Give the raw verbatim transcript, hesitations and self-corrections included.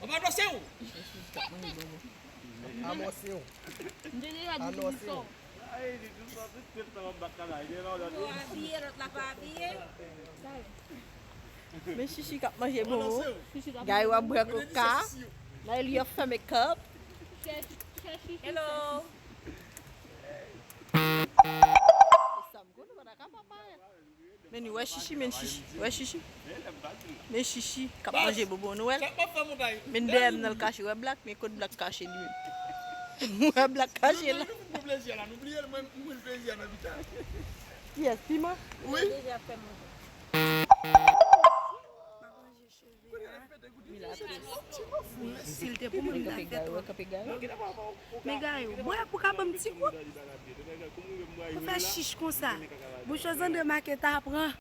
Anba dosye w. Anonse w. M te deja di Anonse w. Yo abiye, lòt la pa abiye. Men Chichi k ap manje bonbon. Gay w ap bwè koka. Lè li ap fèmen kòb. Hello. Men nou wè Chichi, men Chichi, wè Chichi. Men Chichi k ap manje bonbon Nwèl. Men dèyè m nan l kache, wè Black, men kot Black kache li menm. Wè Black kache la. Kiyès, Piman? Si l te pou mwen, m ta fè twa. Men Gayou, bwè pou ka ban m ti gout. Pou fè chich konsa. Bouch Andre make ta pran.